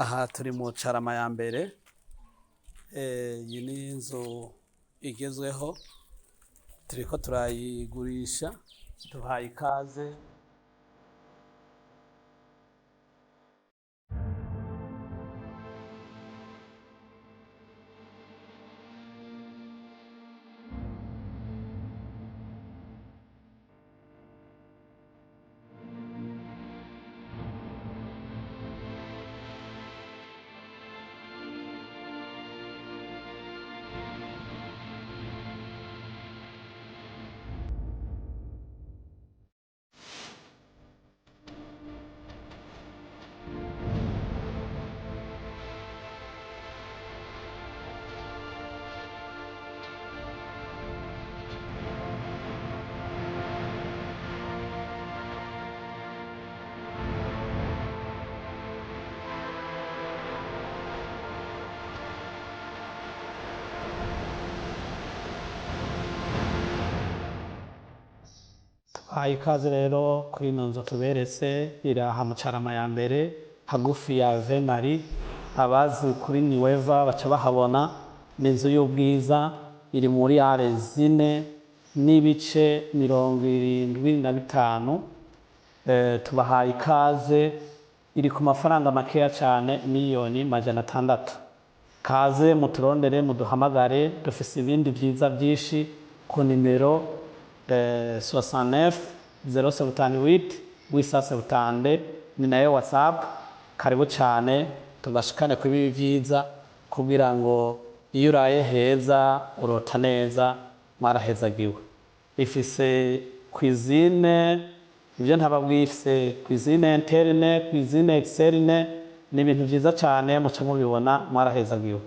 Aha turi mu Carama ya mbere, iyi ni inzu igezweho, turiko turayigurisha, tuhaye ikaze. Tubahaye ikaze rero kuri ino nzu tuberetse, iri aha mu Carama ya mbere, hagufi ya Vemari, abazi kuri Niweva baca bahabona. Ni inzu y'ubwiza, iri muri are zine n'ibice 75. Tubahaye ikaze, iri ku mafaranga makeya cane, 600,000,000. Kaze muturondere, muduhamagare, dufise ibindi vyiza vyinshi ku nimero 69 078 872, ni nayo WhatsApp. Karibu cane, tubashikane kuri ibi vyiza kugira ngo iyo uraye heza urota neza. Mwarahezagiwe. Ifise cuisine, ivyo ntababwiye, ifise cuisine interne, cuisine externe, ni ibintu vyiza cane, muca mubibona. Mwarahezagiwe.